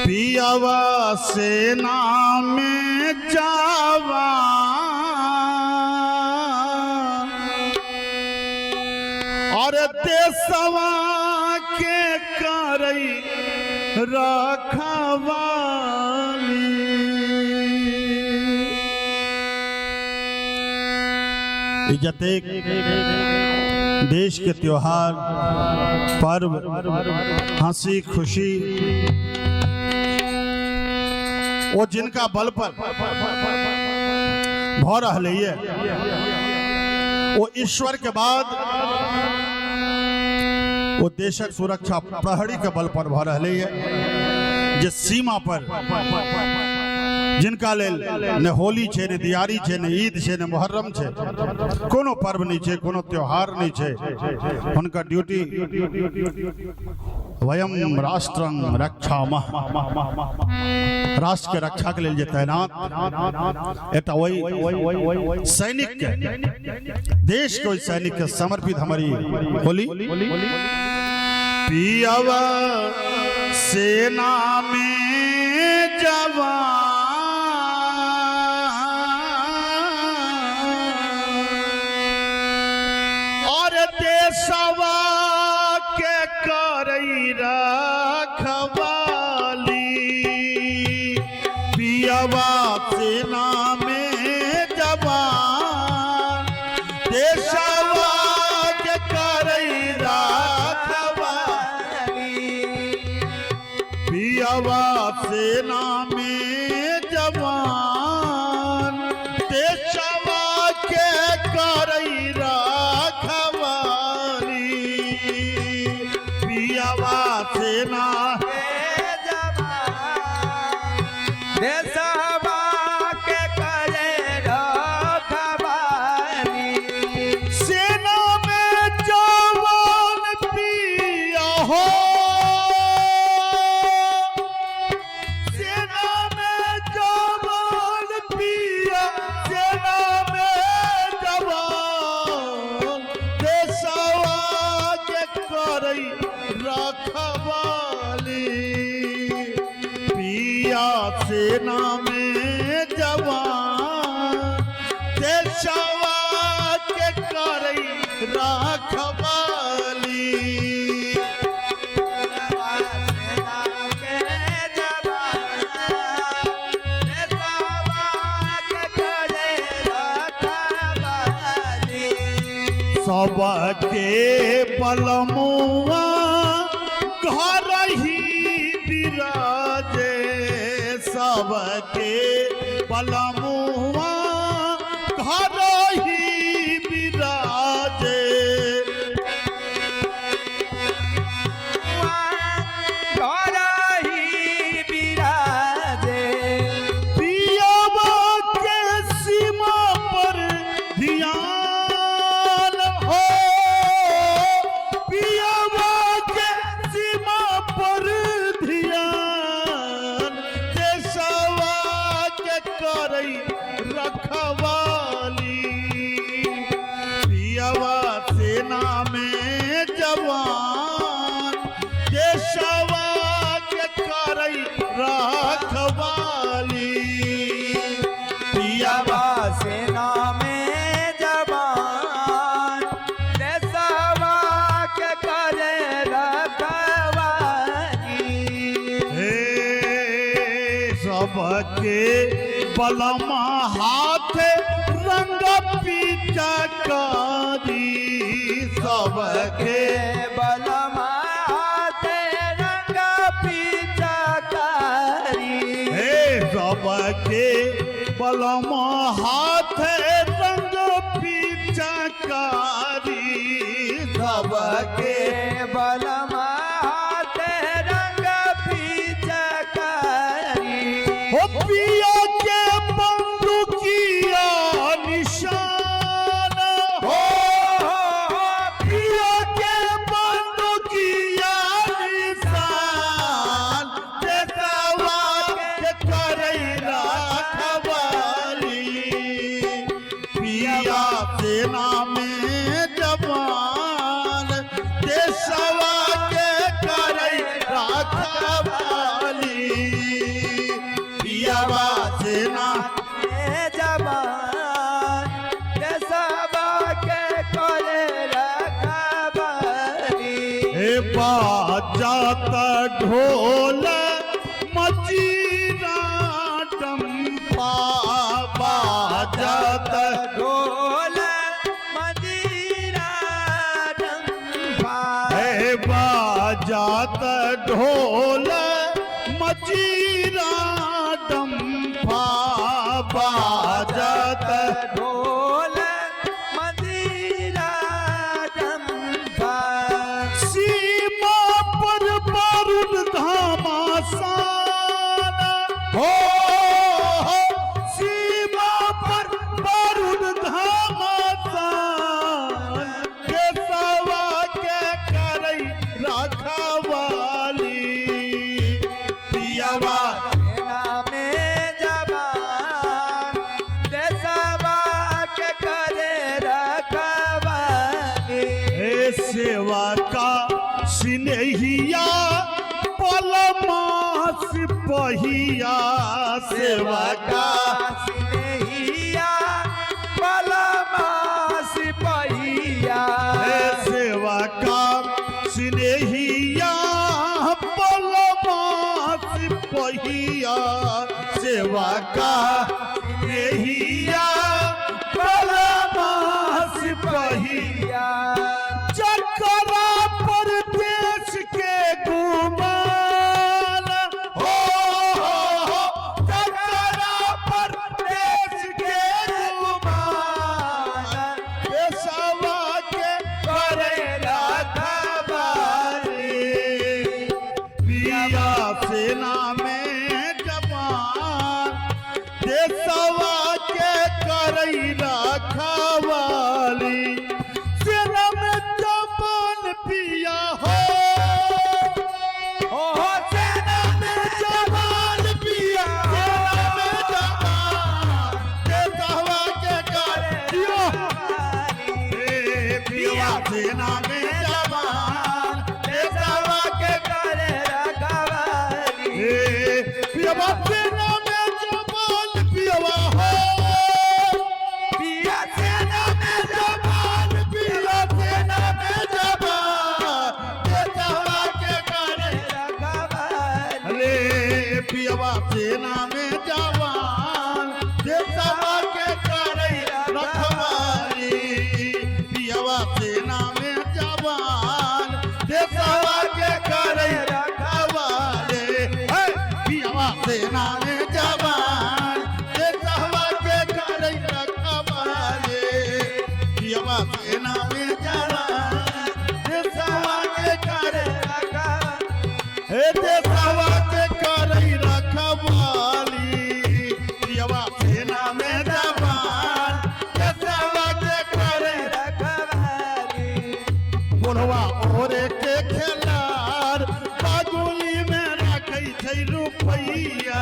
पियवा सेना में जावा और देशवा के करई रखवाली। जतेक देश के त्योहार पर्व हंसी खुशी वो जिनका बल पर भ रहलै ये वो ईश्वर के बाद वो देशक सुरक्षा प्रहरी के बल पर भ रहलै ये, जे सीमा पर जिनका लेल ने होली छै, ने दियारी छै, ने ईद छै, ने मुहर्रम छै, कोनो पर्व नहीं छै, कोनो त्योहार नहीं छै, हुनकर ड्यूटी वयम राष्ट्रं रक्षामः, राष्ट्र के रक्षा के लेल जे तैनात एकटा वही सैनिक के, देश के ओहि सैनिक के समर्पित हमारी होली। पियवा सेना में जवान और देशवा के करई रखवाली। पियवा सेना में जवान देशवा के करई रखवाली। पियवा सेना में जवान देशवा के करई रखवाली। पियवा सेना देशवा के करे रखवाली। सेना में जवान पिया हो, सेना में जवान पिया, सेना में जवान देशवा के करई रखवाली। पिया सेना में जवान देशवा के करई रखवाली। सेना के जवान देशवा के करे रखवाली। सबके बलमुआ घर ही विराजे, सबके बलमुआ घर ही विराजे। घर ही विराजे। पियवा के सीमा पर ध्यान हो, पियवा के सीमा पर ध्यान देशवा के करई रखवाली। पियवा सेना में जवान देशवा के करई रखवाली। पियवा पियवा सेना में जवान देशवा के करे रखवाली। हे सबके बलमा हाथ रंग पिचकारी, सबके बलमा हाथ रंग पिचकारी। हे सबके बलमा हाथ रंग पिचकारी, सबके बलमा हाथ रंग पिचकारी। हो पिया के बंदूकिया निशान हो, पिया के बंदूकिया निशान देशवा के करई रखवाली। पिया सेना में जवान देशवा के करई रखवाली। ढोल मजीरा डम्फा बाजत ढोल मजीरा डंफा हे बाजत ढोल मजीरा डम्फा बाजत ढोल मजीरा डंफा सीमा पर बारूद घमासान हो हो, सीमा पर बारूद घमासान केसवा के करई रखवाली पियावा सेना में जवान देशवा के करे रखवाली हे सेवा का सिनेहिया पलमा सिपहिया सेवा का सिनेहिया बलमा सिपहिया हे सेवा का सिनेहिया पलमा सिपहिया सेवा का सिनेहिया पलमा सिपहिया चकरा पर देश के गुमान हो हो हो चकरा पर देश के गुमान पेशवा के करे रखवाली पिया सेना में जवान देशवा के करई रखवाली सेना में जवान पिया हो ओ हो सेना में जवान पिया सेना में जवान देशवा के करे जियो। ए पिया सेना में जवान देशवा के करे रखवाली ए पिया सेना में जवान पिया हो पिया सेना में जवान पिया सेना में जवान देशवा के करे रखवाली अरे पियवा सेना में जवान देशवा के करे रखवाली पियवा सेना में जवान देशवा के करे रखवाली हे पियवा सेना में जवान देशवा के करे रखवाली पियवा सेना में जवान देशवा के करे हे देशवा के करई रखवाली पियवा सेना में जवान देशवा के करई रखवाली बुढ़वा ओरे के खेलार बागुली में रखै छै रुपैया।